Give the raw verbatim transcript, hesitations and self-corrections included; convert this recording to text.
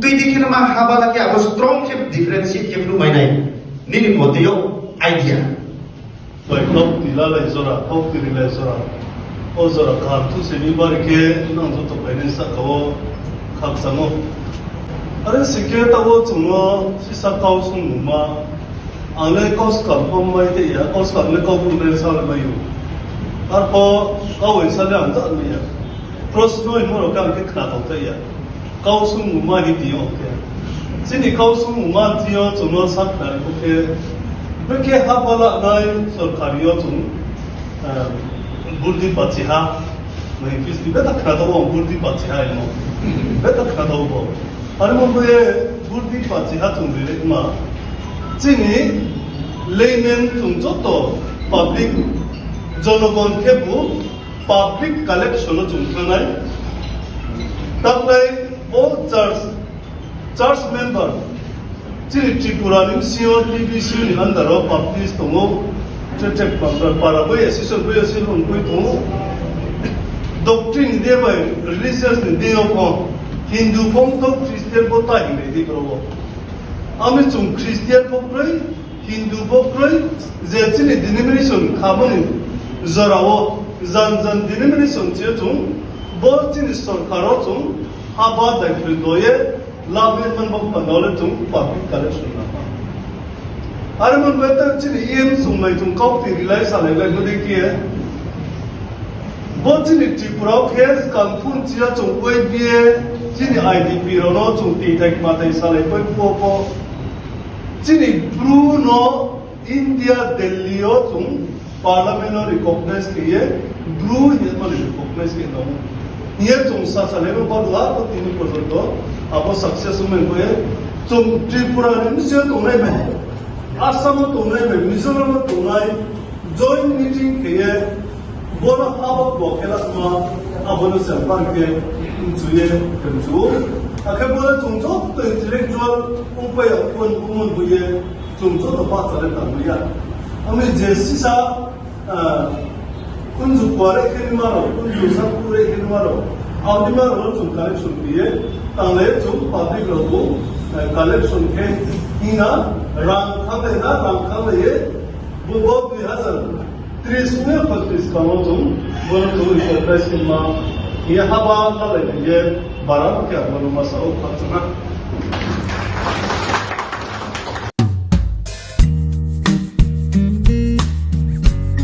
Tui di khe ma haba la khe abo strong khe differentiate khe phnuh mai nai. Nini mote yo idea. Bai kau tui lalai jora, kau tui rilai jora. O jora kaham thu se ni bari khe nang joto bai ni saka wo khakchang ou. Are si khe taoh wo chung no sisa kau sungmungma. Ang le kau skam pho mai tei ya, kau skam le kau bru le sa le mai ou. Arpho kau bai sa le ang ta mai ya. Prosno hingmo rao khe ang khe khnatao tei ya. Kau sungmungma hing di yo khe. Chini kau sungmungma thing yo chung no sakhnari pho khe, brekhe haba lanai sorkari yo chung, eh, burdi pachiha. Mai pis di beta khnatao ang burdi pachiha hingmo. Beta khnatao bo. Are mo bo ye burdi pachiha chung ri le ma. Chini layman chung joto public, jonogon khebu public collection no chung thanngnai. Taklai o church, church member, chini Tripura ni bsing yo T B C ni under wo Baptist tong ou, tre tre para bai association bai association ongpoi tong ou. Doctrine ni de bai, religious ni de yo pho, Hindu pho tong, Christian pho ta hing nai di bro wo. Ami chung Christian pho kroi, Hindu pho kroi, je chini denomination khamani jora wo, jan jan denomination chi yo chung, bo chini sorkar wo chung, haba daiphroi do ye, labi man bo panda le chung public collection na pa. Are mon bai ta chini aim sung mai chung kau tui rilai salai lai bo de khe, bo chini Tripura wo khe skang phun chi yo chung Y B A, chini I D P rao no chung tithai kmathai salai pai phuh wo pho. Chini Bru no India Delhi yo chung parliament no recognize khe ye, Bru hing ye mani recognize khe tong ou. Hing ye chung sa salai bo baluha to tini porjonto abo success ongmai bo ye, chung Tripura ni bsing yo tongnai bai, Assam wo tongnai bai, Mizoram wo tongnai, joint meeting khe ye, bo no haba bo khe la ma, abo no se bar khe mchu ye, mchu ou. Akhe bo no chung joto intellectual ongpai ya, ongmon ongmon bo ye, chung joto bahcha le tangmai ya. Ami je sisa, ah, kunju kuare khe ni ma rao, kunju sa kuare khe ni ma rao, abo ni ma rao no chung collection khe ye, tanglai ye chung public rao bo, eh, collection khe hing na, rang khanglai na, rang khanglai ye, bo bo dui hazar tris ni pachis kamo chung, bo no chung recognize khe ma, hing ye haba nalai ye, bara khe abo no ma sa ou khakchang na.